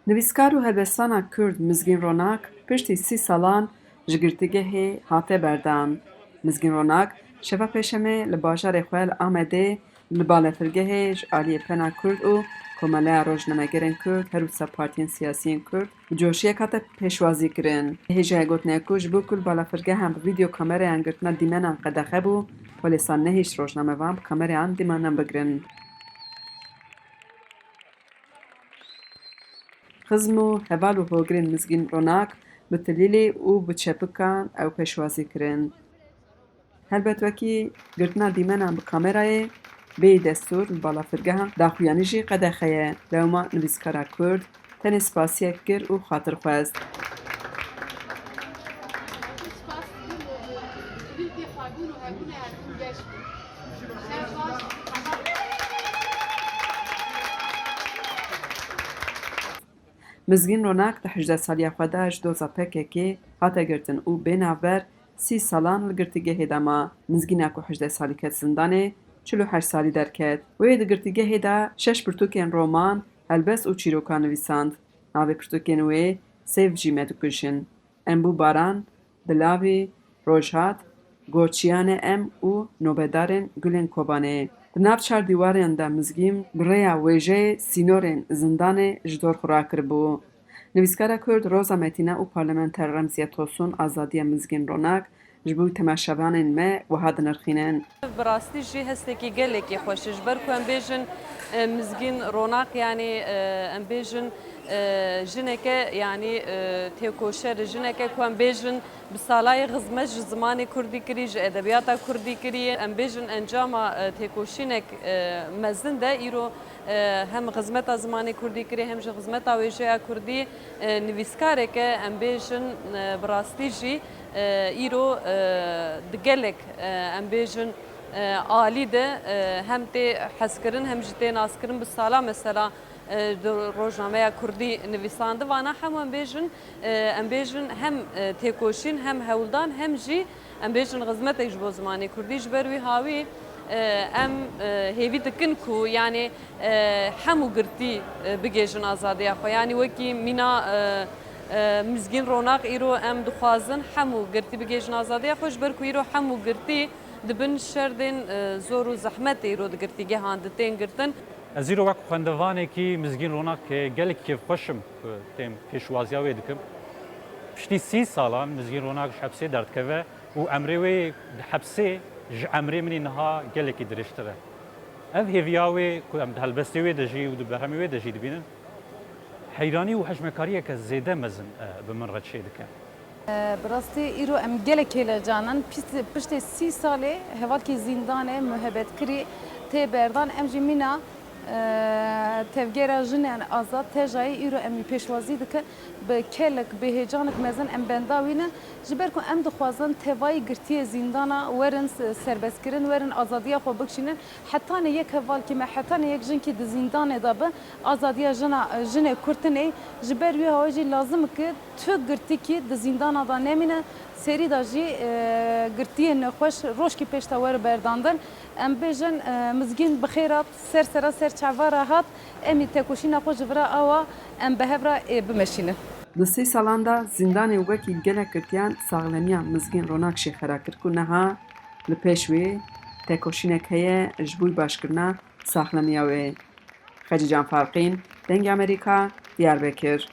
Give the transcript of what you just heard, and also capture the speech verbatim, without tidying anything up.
Nivîskar û helbestana Kurd Mizgîn Ronak piştî sî salan ji girtîgehê hate berdan. Mizgîn Ronak şeva Pêşemê li bajarê xwe li Amedê li balafirgehê ji aliyê Pena Kurd û Komeleya Rojnamegerên Kurd, her wisa partiyên siyasiyên Kurd, bi coşiyek hate pêşwazî kirin. Hêjayê gotinê ku ji bo ku li balafirgehan bi vîdeo kamereyan girtina dîmenan qedexe bû, polêsan nehişt rojnamevan bi kamereyan dîmenan bigirin. Xizm û heval û hogirên Mizgîn Ronak bi tilîlê û bi çepikan ew pêşwazî kirin. Helbet wekî girtina dîmenan bi kamerayê bêyî destûr li balafirgehan daxuyanî jî qedexe ye. Lewma nivîskara Kurd tenê spasiyek kir û xatir xwest. Mizgîn Ronak di hejdeh saliya xwe de ji doza P K K hate girtin û bê navber sî salan li girtîgehê de ma. Mizgîna ku hejdeh salî ket zindanê, çil û heşt salî derket. Wê di girtîgehê de şeş pirtûkên roman, helbest û çîrokan nivîsand. Navê pirtûkên wê Sêv jî me dikujin, Em bû baran, Dilavî, Rojhat, Goçiyane em û Nobedarên Gulên Kobanê. Di nav çar dîwarên de Mizgîn bi rêya wêjeyê sînorên zindanê ji dor xwe rakiribû. Nivîskara Kurd Roza Metîna û parlamenter Remziye Tosun azadiya Mizgîn Ronak ji bo temaşevanên me wiha dinirxînin. Bi rastî jî hestekî gelekî xweş e. Ji ber ku em bêjin, e, Mizgîn Ronak, yanî, e, em bêjin, e, jineke, yanî, e, têkoşer e, jineke ku em bêjin bi salayê xizmet ji zimanê kurdî kirî, ji edebiyata kurdî kirî. Em bêjin encama, e, têkoşînek, e, mezin de îro, e, hem xizmeta zimanê kurdî kirî, hem jî xizmeta wêjeya kurdî, e, nivîskareke, em bêjin, e, bi rastî jî, e, îro, e, di gelek, e, em bêjin, e, alî de, e, hem tê hezkirin, hem jî tê naskirin. Bi sala mesela, e, di rojnameya kurdî nivîsandivana, hemû em bêjin, e, em bêjin hem, e, têkoşîn, hem hewldan, hem jî em bêjin xizmetek ji bo zimanê kurdî. Ji ber wî hawî, e, em, e, hêvî dikin ku, yanî, e, hemû girtî, e, bigêjin azadiya xwe. Yanî wekî mîna, e, e, Mizgîn Ronak îro em dixwazin hemû girtî bigêjin azadiya xwe, ji ber ku îro hemû girtî di bin şerdên, e, zor û zehmetê îro di girtîgehan de tên girtin. Ez îro wek xwendevanekî Mizgîn Ronak, e, gelek kêfxweş im ku têm pêşwaziya wê dikim. Piştî sî salan Mizgîn Ronak ji hepsê derdikeve û emrê wê di hepsê ji emrê min ê niha gelekî dirêjtir e. Ev hêviya wê ku em di helbestê wê de jî û di berhemê wê de jî dibînin, heyranî û hejmekariyeke zêde mezin, e, bi min re çêdike. Bi rastî îro em gelek hêlecan in. Pişt-, piştê sî salê hevalkî zîndanê muhebet kirî tê berdan. Em jî mîna, e, tevgera jinên azad tejayê îro em wî pêşwazî dikin. Bi kelek, bi hêcanek mezin em benda wî ne. Ji ber ku em dixwazin tevayî girtiyê zîndana werin s-, serbestkirin, werin azadiya xwe bikişînin. Hetanê yek hevalkî me, hetanê yek jinkî di zîndanê de be, azadiya jina, jinê kurtinê. Ji ber wî hawê jî lazim e ku tu girtîkî di zîndana de nemîne, serî de jî, e, girtiyên nexweş rojkî pêş de were berdandin. Em bêjin, e, Mizgîn bi xêr hat, ser sera ser çava re hat, em ê tekoşîna xwe ji vira awa em bi hev re ê bimeşînin. Di sê salan de zîndanê wekî gelek girtiyan saxlemiya Mizgîn Ronak jî xera kir ku niha li pêş wê tekoşînek heye ji bo başkirina saxlemiya wê. Xecîcan Farqîn, Dengê Amerîka, Diyarbekir.